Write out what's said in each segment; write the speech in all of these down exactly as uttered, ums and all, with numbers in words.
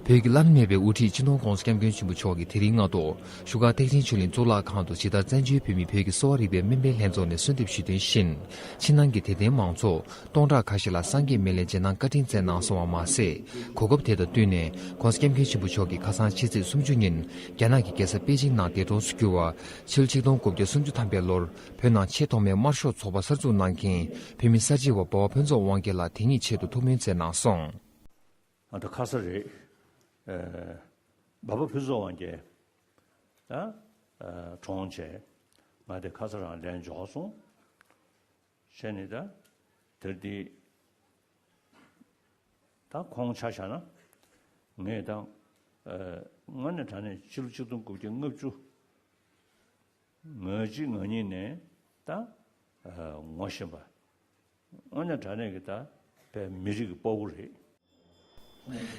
བོད་ཀྱི་བླ་ན་མེད་པའི་དབུ་ཁྲིད་སྤྱི་ནོར་༸གོང་ས་༸སྐྱབས་མགོན་ཆེན་པོ་མཆོག་གིས་དེ་རིང་སྔ་དྲོ་བཞུགས་སྒར་ཐེག་ཆེན་ཆོས་གླིང་གཙུག་ལག་ཁང་དུ་ཇི་ལྟར་བཙན་བྱོལ་བོད་མིའི་བོད་ཀྱི་གསོ་བ་རིག་པའི་སྨན་པའི་ལྷན་ཚོགས་ནས་གསོལ་འདེབས་ཞུས་དོན་བཞིན། ཕྱི་ནང་གི་དད་ལྡན་མང་ཚོགས་སྟོང་ཕྲག་ཁ་ཤས་ལ་སངས་རྒྱས་སྨན་བླའི་རྗེས་གནང་བཀའ་དྲིན་སྩལ་གནང་སོང་བ་མ་ཟད། གོ་སྐབས་དེ་དང་བསྟུན་ནས་༸གོང་ས་༸སྐྱབས་མགོན་ཆེན་པོ་མཆོག་གིས་ཁ་སང་ཕྱི་ཚེས་སུམ་ཅུ་ཉིན་རྒྱ་ནག་གི་རྒྱལ་ས་པེ་ཅིང་ནང་འདས་གྲོངས་སུ་གྱུར་བ། ཕྱི་ལོ་ཆིག་སྟོང་དགུ་བརྒྱ་སུམ་ཅུ་ཐམ་པའི་ལོར་བོད་ནང་ཆེས་ཐོག་མའི་དམར་ཤོག་ཚོགས་པ་གསར་འཛུགས་གནང་མཁན་བོད་མི་གསར་བརྗེ་བ་འབའ་བ་ཕུན་ཚོགས་དབང་རྒྱལ་ལགས་དེ་ཉིད་ཆེད་དུ་ཐུགས་སྨོན་སྩལ་གནང་སོང་། ཨ་ད་ཁ་ས་རེད། ཨ་འབའ་བ་ཕུན་ཚོགས་དབང་རྒྱལ་ད་ཨ་གྲོངས་བྱས། ང་དེ་ཁ་ས་རང་ལན་འབྱོར་སོང་། བྱས་ནས་ད་དེར་དེ་ད་ཁོང་ཆ་བཞག་ན་ངས་ད་ཨ་དངོས་གནས་དྲང་གནས་ཕྱི་ལོ་ཆིག་སྟོང་དགུ་བརྒྱ་ལྔ་བཅུ་ང་གཅིག་ང་གཉིས་ནས་ད་ཨ་ངོ་ཤེས་པ། དངོས་གནས་དྲང་གནས་ཀྱི་ད་བོད་མི་རིགས་ཀྱི་དཔའ་བོ་རེད།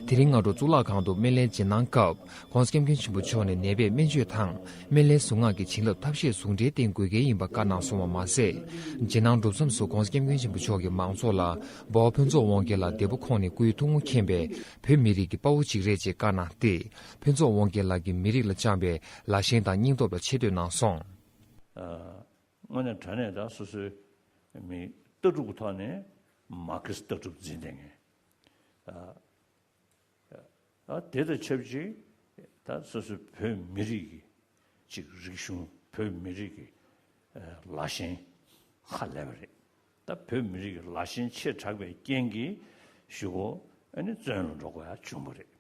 དེ་རིང་སྔ་དྲོ་གཙུག་ལག་ཁང་དུ་སྨན་བླའི་རྗེས་གནང་སྐབས་༸གོང་ས་༸སྐྱབས་མགོན་ཆེན་པོ་མཆོག་ནས་ནད་པས་སྨན་བཅོས་དང་སྨན་བླའི་གཟུངས་སྔགས་ཀྱི་བྱིན་རླབས་ཐབས་ཤེས་ཟུང་འབྲེལ་བསྟེན་དགོས་གལ་ཡིན་པ་བཀའ་གནང་སོང་བ་མ་ཟད། རྗེས་གནང་གྲུབ་མཚམས་སུ་༸གོང་ས་༸སྐྱབས་མགོན་ཆེན་པོ་མཆོག་གིས་མང་ཚོགས་ལ་འབའ་བ་ཕུན་ཚོགས་དབང་རྒྱལ་ལགས་འདས་པོ་ཁོང་ནས་སྐུའི་ཐུགས་དམོད་མཁྱེན་པའི་བོད་མི་རིགས་ཀྱི་དཔའ་བོ་ཅིག་རེད་ཅེས་བཀའ་གནང་སྟེ། ཕུན་ཚོགས་དབང་རྒྱལ་ལགས་ཀྱིས་མི་རིགས་ལ་བཅངས་པའི་ལ་ཞེན་དང་སྙིང་སྟོབས་ལ་ཆེ་བསྟོད་གནང་སོང་། ཨ། དངོས་གནས་དྲང་གནས་ད་སོ་སོའི་མི་ལྟ་གྲུབ་ཀྱི་ཐོག་ནས་མར་ཁེ་སི་ལྟ་གྲུབ་འཛིན་བསྡད་མཁན། ཨ་ཨ་དེ་དང་ཆབས་ཅིག་ད་སོ་སོའི་བོད་མི་རིགས་ཀྱི་ཅིག་རིག་གཞུང་བོད་མི་རིགས་ཀྱི་ཨ་ལ་ཞེན་ཧ་ལས་པ་རེད། ད་བོད་མི་རིགས་ཀྱི་ལ་ཞེན་ཆེ་དྲགས་པའི་རྐྱེན་གྱིས་གཞུག་གུ་ཨ་ནི་བཙོན་ལ་འགྲོ་དགོས་ཡ་བྱུང་བ་རེད།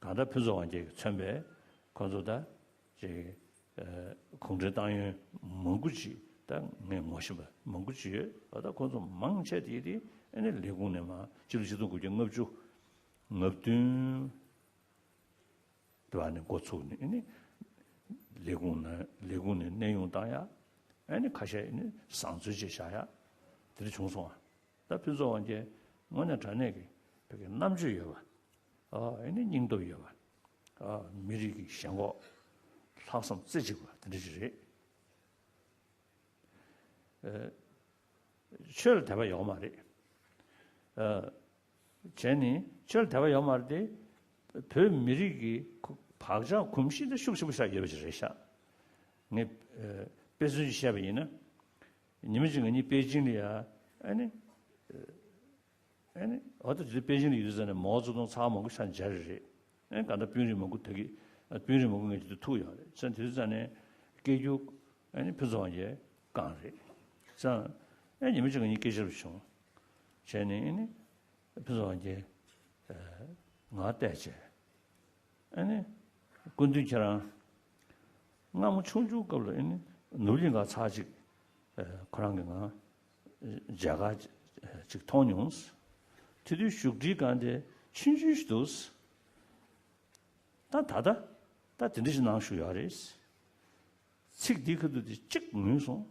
གང་ལྟར་ཕུན་ཚོགས་དབང་རྒྱལ་གྱིས་མཚོན་པའི་ཁོ་ཚོ་ད་ཅིག་ཨ་གུང་ཁྲན་ཏང་ཡོན་མང་པོ་ཅིག་ད་ངས་ངོ་ཤེས་པ་མང་པོ་ཅིག་ཡོད། ད་ཁོ་ཚོ་མང་ཆེ་དེ་དེ་ཨ་ནི་ལས་ཁུངས་ནས་མར་ཕྱི་ལོ་ཆིག་སྟོང་དགུ་བརྒྱ་ལྔ་བཅུ་ང་བདུན་དུ་ཨ་ནི་འགོ་ཚུགས་ནས་ཨ་ནི་ལས་ཁུངས་ནས་ལས་ཁུངས་ནས་གནས་དབྱུང་བཏང་ཡ། ཨ་ནི་ཁ་ཤས་ཨ་ནི་བཟང་བཙོན་བྱས་བཞག་ཡ་དེ་འདྲ་བྱུང་སོང་བ། ད་ཕུན་ཚོགས་དབང་རྒྱལ་དངོས་གནས་དྲང་གནས་ཀྱི་བོད་ཀྱི་རྣམ་དཔྱོད་ཡོད་པ། ཨ་ཨ་ནི་སྙིང་སྟོབས་ཡོད་པ། ཨ་མི་རིགས་ཀྱི་ཞེན་ཁོག་ལྷག་བསམ་རྩེ་གཅིག་པ་དེ་འདྲ་ཞིག་རེད། ཨ་ཆོས་ལ་དད་པ་ཡོད་མ་རེད། ཨ་བྱས་ནས་ཆོས་ལ་དད་པ་ཡོད་མ་རེད་དེ། བོད་མི་རིགས་ཀྱི་བག་ཆགས་གོམས་གཤིས་དེ་ཤུགས་ཆེན་པོ་ཞིག་ཡོད་པ་ཞིག་རེད་ཤག་ངས་ཨ་དཔེ་མཚོན་ཞིག་བཤད་པ་ཡིན་ན། ཉི་མ་གཅིག་ང་གཉིས་པེ་ཅིང་ལ་ཡ་ཨ་ནི་ཨ་ནི་འོ་ད་དེ་དུས་པེ་ཅིང་ལ་ཡོད་དུས་ཙ་ནས་མའོ་ཙེ་ཏུང་ཚར་མང་པོ་ཆགས་མཇལ་རེད་རེད། ཨ་ནི་གང་ལྟར་དཔོན་རིགས་མང་པོ་ད་གི་ཨ་དཔོན་རིགས་མང་པོ་ངས་དེ་དུས་ཐུག་ཡོད་རེད། ཙང་དེ་དུས་ཙ་ནས་སྐད་སྒྱུར་ཨ་ནི་ཕུན་ཚོགས་དབང་རྒྱལ་བསྐངས་རེད། ཙང་ཨ་ཉི་མ་གཅིག་ང་གཉིས་སྐད་ཆ་རེ་བྱུང་བྱས་ནས་ཨ་ནི་ཕུན་ཚོགས་དབང་རྒྱལ་ང་བལྟས་བྱས། ཨ་ནི་སྐུ་མདུན་ཁྱེད་རང་སྔ་མོ་ཆུང་ཆུང་སྐབས་ལ་ཨ་ནི་ནོར་གླིང་ག་ཚར་གཅིག་ཨ་ཁོ་རང་གིས་ང་མཇལ་ཁ་ཅིག་མཐོང་མྱོང་། དེ་དུས་བཞུགས་ཁྲིའི་སྒང་དེ་ཆུང་ཆུང་ཞིག་འདུག་ད་ད་ལྟ་ད་དེ་འདྲ་ཞིག་ནང་བཞུགས་ཡོད་རེད། ཚིག་འདི་ཁ་ཐུག་དེ་གཅིག་ངུས་སོང་།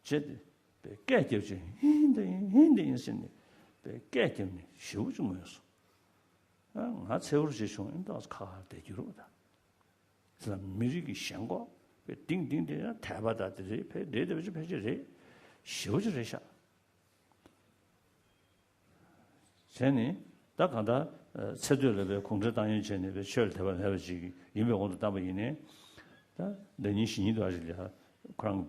བྱས་ཏེ་པའི་སྐད་རྒྱབ་ཅིང་ཧིན་ཏེ་ཧིན་ཏེ་ཡིན་ཟེར་ནས་པའི་སྐད་རྒྱབ་ནས་ཞེ་པོ་ཅིག་ངུས་སོང་། ཨ་ང་ཚེ་བོར་བྱས་བྱུང་ཨིན་ཏོག་ཁ་ཁར་བསྡད་རྒྱུ་རེད་པ་ད། ཟེར་ན་མི་རིགས་ཀྱི་ཞེན་ཁོག་པའི་གཏིང་གཏིང་དེ་ཡང་དད་པ་དང་དེ་རེད་ཕལ་རེད་དེ་བ་ཅིག་ཕལ་ཆེར་རེད། ཞེ་པོ་ཅིག་རེད་ཤག་བྱས་ནས་ད་གང་ལྟར་ཚེ་སྟོད་ལ་བའི་གུང་ཁྲན་ཏང་ཡོན་བྱས་ནས་བའི་ཆོས་ལ་དད་པ་མེད་པ་ཅིག་ཡིན་པའི་དབང་དུ་བཏང་པ་ཡིན་ནའི། ད་ཟླ་ཉིན་བཞི་ཉིན་དུ་ཨ་ཅིག་ལ་ཁོ་རང་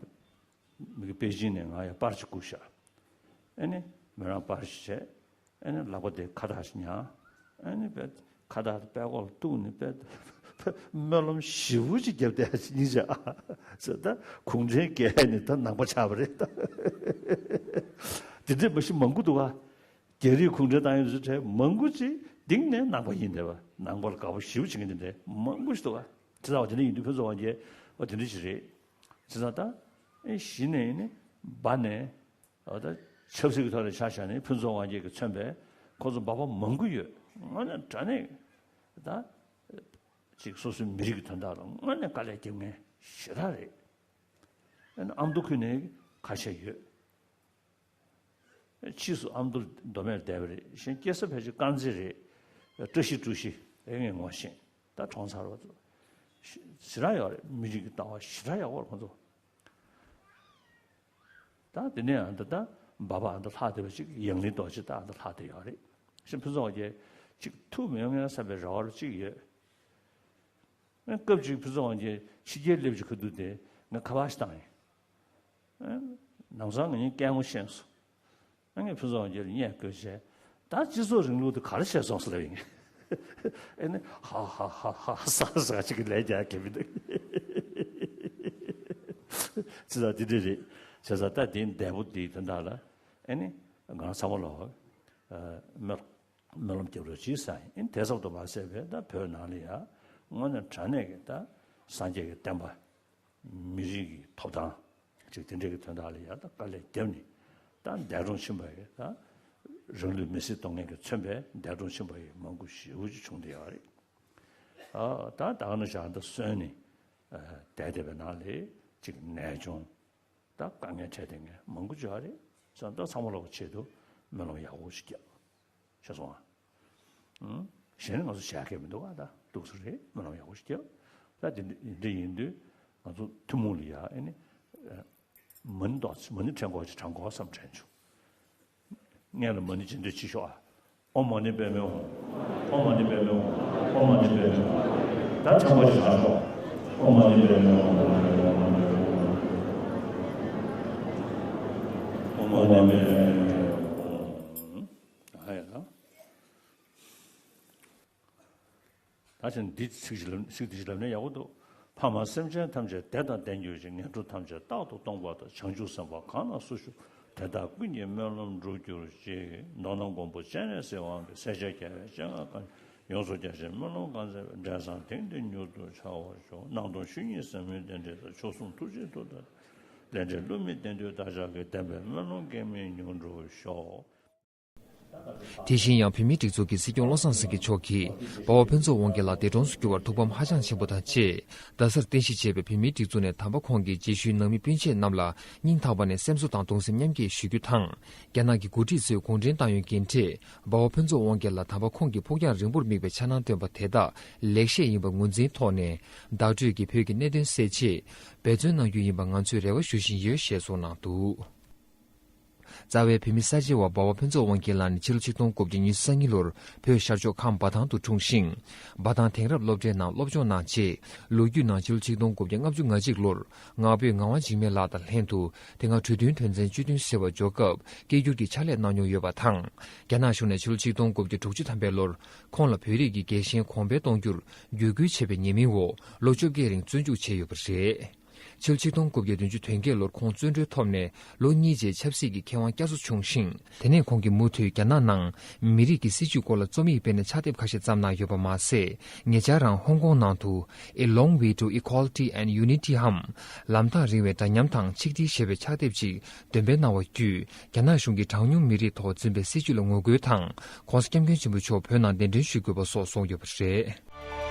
མི་གི་པེ་ཅིང་ནས་ང་ཡ་པར་ཅིག་བསྐུར་ཤག་ཨེ་ནི་མི་རང་པར་ཞིག་བྱས། ཨེ་ནི་ལག་པ་དེ་ཁ་བཏགས་ཤིག་ཉར། ཨེ་ནི་པས་ཁ་བཏགས་དེ་པད་ཀོག་ལ་གཏུགས་ནས་པས་སྨོན་ལམ་ཞེ་པོ་ཅིག་བརྒྱབ་བསྡད་ཡ་ཅིག་ཡིན་ཤག་ཟེར་ད་གུང་ཁྲན་བརྒྱད་ནི་ད་ནང་པ་ཆགས་པ་རེད་ད། དེ་འདྲས་མ་གཞི་མང་པོ་འདུག་ག་རྒྱ་རིགས་གུང་ཁྲན་ཏང་ཡོན་ཚོ་གྲས་མང་པོ་ཅིག་གཏིང་ནས་ནང་པ་ཡིན་བསྡད་པ། ནང་པ་ལ་དགའ་པོ་ཞེ་པོ་བྱེད་མཁན་དེ་འདྲས་མང་པོ་ཞིག་འདུག་ག་དེ་ལྟ་བ་དེ་འདྲ་ཡིན་དུས་ཕུན་ཚོགས་དབང་རྒྱལ་བ་དེ་འདྲ་ཞིག་རེད། བྱས་ཙང་ད་ཨེ་གཞི་ནས་ནི་སྦ་ནས། འོ་ད་ཆབ་སྲིད་ཀྱི་ཐོག་ནས་ཆ་བཞག་ནས་ཕུན་ཚོགས་དབང་རྒྱལ་གྱིས་མཚོན་པའི་ཁོ་ཚོ་འབའ་པ་མང་པོ་ཡོད། དངོས་གནས་དྲང་གནས་ད་ཅིག་སོ་སོའི་མི་རིགས་ཀྱི་དོན་དག་ལ་དངོས་གནས་དཀའ་ལས་རྒྱབ་མཁན་ཞེ་དྲག་རེད། ཨ་ནི་ཨ་མདོ་ཁུལ་ནས་ཁ་ཤས་ཡོད། ཕྱིས་སུ་ཨ་མདོ་མདོ་སྨད་བསྡད་པ་རེད། གཞན་སྐྱེས་ས་ཕལ་ཆེར་དཀར་མཛེས་རེད། བཀྲ་ཤིས་ཀྲུའུ་ཞི་ཨེ་ངས་ངོ་ཤེས། ད་གྲོངས་ཚར་བ་ཚོ་ཞེ་དྲག་ཡོད་རེད། མི་རིགས་ཀྱི་ལྟ་བ་ཞེ་དྲག་ཡག་པོ་རེད་ཁོ་ཚོ། ད་དེ་ནས་ཨ་ད་ད་འབའ་པ་ཨ་ད་ལྷག་བསྡད་པ་ཅིག་ཡང་ལིང་རྡོ་རྗེ་ད་ཨ་ད་ལྷག་བསྡད་ཡོད་རེད། ཤིང་ཕུན་ཚོགས་ཀྱི་ ཅིག་ཐུག་མི་ཡོང་ངས་བསམ་པའི་རེ་བ་རུ་ཅིག་ཡོད། ཨ་སྐབས་ཅིག་ཕུན་ཚོགས་དབང་རྒྱལ་ཕྱི་རྒྱལ་སླེབས་ཀྱི་ཁ་ཐུག་དེ་ང་ཁ་པར་ཞིག་བཏང་ཡིན། ཨ་ནང་སང་ང་གཉིས་སྐད་ངོ་ཤེས་སོང་། ཨ་ངས་ཕུན་ཚོགས་དབང་རྒྱལ་ལ་བརྙས་བཀོད་བྱས། ད་སྤྱི་ཚོགས་རིང་ལུགས་དེ་ག་རེ་བྱས་སོང་ཟེར་ལབ་ཡིན། ཨ་ནི་ཧ་ཧ་ཧ་ཧ་ཧ་ཟ་ཟ་ཅིག་གི་ལས་རྒྱག་གི་མི་འདུག་ཅི་ཟ་དེ་འདྲ་རེད། བྱས་ཙང་ད་དེ་འདས་པོ་དེའི་དོན་དག་ལ་ཨ་ནི་ང་ཚང་མ་ལོག་སྨོན་སྨོན་ལམ་རྒྱབ་རོགས་གྱིས་ཟེར་ཡིན། དེ་ཙམ་དུ་མ་ཟད་པའི་ད་བོད་ནང་ལ་ཡ་དངོས་གནས་དྲང་གནས་ཀྱི་ད་སངས་རྒྱས་ཀྱི་བསྟན་པ། མི་རིགས་ཀྱི་ཐོབ་ཐང་ཅིག་དེ་འདྲའི་གི་དོན་དག་ལ་ཡ་ད་དཀའ་ལས་བརྒྱབ་ནས་ད་འདས་གྲོངས་ཕྱིན་པ་ཡི་ད་རང་ལུས་མེར་སྲེག་གཏོང་མཁན་གྱིས་མཚོན་པའི་འདས་གྲོངས་ཕྱིན་པ་ཡི་མང་པོ་ཞེ་པོ་ཅིག་བྱུང་བསྡད་ཡོད་རེད། ཨ་ད་ད་ག་ནང་བཞིན་ད་གསོན་ནས་བསྡད་བསྡད་པའི་ནང་ལ་ཅིག་ནད་བྱུང་ད་དཀའ་ངལ་འཕྲད་བསྡད་མཁན་མང་པོ་ཅིག་ཡོད་རེད། བྱས་ཙང་ད་ཚང་མ་ལོག་ཆེད་དུ་སྨོན་ལམ་ཡག་པོ་ཞིག་རྒྱབ། ཤེས་སོང་ཨ། ཨང་། གཞན་ང་ཚོ་བྱ་མཁན་མི་འདུག་ཨ། ད་འདུག་སེ་རེད། སྨོན་ལམ་ཡག་པོ་ཞིག་རྒྱབ། ད་དེ་འདྲ་དེ་འདྲ་ཡིན་དུས་ང་ཚོ་ཐུན་མོང་ལ་ཡ་ཨ་ནི་མ་ཎི་ཏོག་ཙམ་མ་ཎི་ཕྲེང་སྐོར་ཅིག་གྲངས་སྐོར་ཙམ་དྲན་བྱུང་། སྔོན་ལ་མ་ཎི་སྦྱིན་འདོད་ཅིག་ཤོག་ཨ། ཨོཾ་མ་ཎི་པདྨེ་ཧཱུྃ། ཨོཾ་མ་ཎི་པདྨེ་ཧཱུྃ། ཨོཾ་མ་ཎི་པདྨེ་ཧཱུྃ། ད་ཕྲེང་སྐོར་ཅིག་གྲངས་ཤོག། ཨོཾ་མ་ཎི་པདྨེ་ཧཱུྃ། ཨོཾ་མ་ཎི་པདྨེ་ཧཱུྃ། ཨ་ཡ་ད། ད་ཕྱིན་འདི་ཚིག་ཞིག་ལབ་ཚིག་འདི་ཞིག་ལབ་ན་ཡག་པོ་འདུག་ཕ་མ་སེམས་ཅན་ཐམས་ཅད་བདེ་དང་ལྡན་གྱུར་ཅིག་ངན་འགྲོ་ཐམས་ཅད་རྟག་ཏུ་སྟོངས་པ་དང་། བྱང་ཆུབ་སེམས་དཔའ་གང་ན་སུ་བཞུགས། དེ་དག་ཀུན་གྱི་སྨོན་ལམ་འགྲུབ་གྱུར་ཅིག་མདོར་ན་མགོན་པོ་སྤྱན་རས་གཟིགས་དབང་གིས་སེར་སྐྱའི་རྒྱལ་བའི་སྤྱན་སྔར་བཀའ་ཡོངས་སུ་རྒྱ་ཆེའི་སྨོན་ལམ་གང་མཛད་པའི་འབྲས་བཟང་དེང་འདིར་མྱུར་དུ་འཆར་བར་ཤོག་སྣང་སྟོང་ཆོས་ཉིད་ཟབ་མོའི་བདེན་འབྲེལ་དང་། མཆོག་གསུམ་ཐུགས་རྗེའི་མཐུ་དང་ལྡན་འབྲེལ་བསླུ་མེད་བདེན་མཐུས་བདག་ཅག་གི་བདེན་པའི་སྨོན་ལམ་གེགས་མེད་མྱུར་འགྲུབ་ཤོག་དེ་བཞིན་ཡང་བོད་མིའི་སྒྲིག་འཛུགས་ཀྱི་སྲིད་སྐྱོང་བློ་བཟང་སེང་གེ་མཆོག་གིས་འབའ་བ་ཕུན་ཚོགས་དབང་རྒྱལ་ལགས་འདས་གྲོངས་སུ་གྱུར་བར་ཐུགས་ཕམ་ཧ་ཅང་ཆེན་པོ་དང་བཅས། རྡ་སར་རྟེན་གཞི་བྱས་པའི་བོད་མིའི་སྒྲིག་འཛུགས་ནས་དམ་པ་ཁོང་གི་རྗེས་ཤུལ་ནང་མི་སྤུན་མཆེད་རྣམས་ལ་སྙིང་ཐག་པ་ནས་སེམས་གསོ་དང་གདུང་སེམས་མཉམ་སྐྱེད་ཞུ་རྒྱུ་དང་། རྒྱ་ནག་གི་འགོ་ཁྲིད་ཚོས་གུང་ཁྲན་ཏང་ཡོན་འགན་འཁྲིས་འབའ་བ་ཕུན་ཚོགས་དབང་རྒྱལ་ལགས་དམ་པ་ཁོང་གི་ཕུགས་རྒྱང་རིང་པོར་དམིགས་པའི་འཆར་སྣང་བཏོན་པ་དེ་དག་ལེགས་བཤད་ཡིན་པ་ངོས་འཛིན་ཐོག་ནས། བརྡ་སྤྲོད་ཀྱིས་བོད་ཀྱི་གནད་དོན་སེལ་ཆེད་འབད་བརྩོན་གནང་རྒྱུ་ཡིན་པ་ང་ཚོས་རེ་བ་ཞུ་བཞིན་ཡོད་ཞེས་གསུངས་གནང་འདུག་རྩ་བའི་བོད་མི་གསར་བརྗེ་བ་འབའ་བ་ཕུན་ཚོགས་དབང་རྒྱལ་ལགས་ནི་ཕྱི་ལོ་ཆིག་སྟོང་དགུ་བརྒྱ་ཉི་ཤུ་རྩ་གཉིས་ལོར་བོད་ཤར་ཕྱོགས་ཁམས་འབའ་ཐང་དུ་འཁྲུངས་ཤིང་། འབའ་ཐང་དེང་རབས་སློབ་གྲྭའི་ནང་སློབ་སྦྱོང་གནང་རྗེས། ལོ་རྒྱུས་ནང་ཕྱི་ལོ་ཆིག་སྟོང་དགུ་བརྒྱ་ལྔ་བཅུ་ང་གཅིག་ལོར་ངག་དབང་འཇིགས་མེད་ལགས་དང་ལྷན་དུ་དེ་སྔ་གྲོས་མཐུན་དོན་ཚན་བཅུ་བདུན་ཟེར་བ་འཇོག་སྐབས་སྐད་སྒྱུར་གྱི་ཕྱག་ལས་གནང་མྱོང་ཡོད་པ་དང་། རྒྱ་ནག་གཞུང་ནས་ཕྱི་ལོ་ཆིག་སྟོང་དགུ་བརྒྱ་དྲུག་ཅུ་ཐམ་པའི་ལོར་ཁོང་ལ་བོད་རིགས་ཀྱི་རྒྱལ་ཞེན་གོང་འཕེལ་གཏོང་རྒྱུར་བརྒྱུད་སྐུལ་བྱས་པའི་ཉེས་མིང་འོག་ལོ་བཅོ་བརྒྱད་རིང་བཙོན་འཇུག་བྱས་ཡོད་པ་རེད། ཕྱི་ལོ་ཆིག་སྟོང་དགུ་བརྒྱ་བདུན་ཅུ་དོན་བརྒྱད་ལོར་ཁོང་བཙོན་གྲོལ་ཐོབ་ནས་ལོ་གཉིས་རྗེས་ཆབ་སྲིད་ཀྱི་ཁེ་དབང་བསྐྱར་གསོ་བྱུང་ཞིང་། དེ་ནས་ཁོང་གིས་མུ་མཐུད་རྒྱ་ནག་ནང་མི་རིགས་ཀྱི་སྲིད་བྱུས་སྐོར་ལ་རྩོམ་ཡིག་སྤེལ་ནས་ཕྱག་དེབ་ཁ་ཤས་བརྩམས་གནང་ཡོད་པ་མ་ཟད། ཉེ་ཆར་རང་ཧོང་ཀོང་ནང་དུ་A Long Way to Equality and Unity འམ། ལམ་ཐག་རིང་བའི་འདྲ་མཉམ་དང་ཆིག་སྒྲིལ་ཞེས་པའི་ཕྱག་དེབ་ཅིག་འདོན་སྤེལ་གནང་བ་བརྒྱུད། རྒྱ་ནག་གཞུང་གིས་གྲངས་ཉུང་མི་རིགས་ཐོག་འཛིན་པའི་སྲིད་བྱུས་ལ་ངོ་རྒོལ་དང་། ༸གོང་ས་༸སྐྱབས་མགོན་ཆེན་པོ་མཆོག་བོད་ནང་གདན་འདྲེན་ཞུ་དགོས་པ་སོགས་གསུངས་ཡོད་པ་རེད།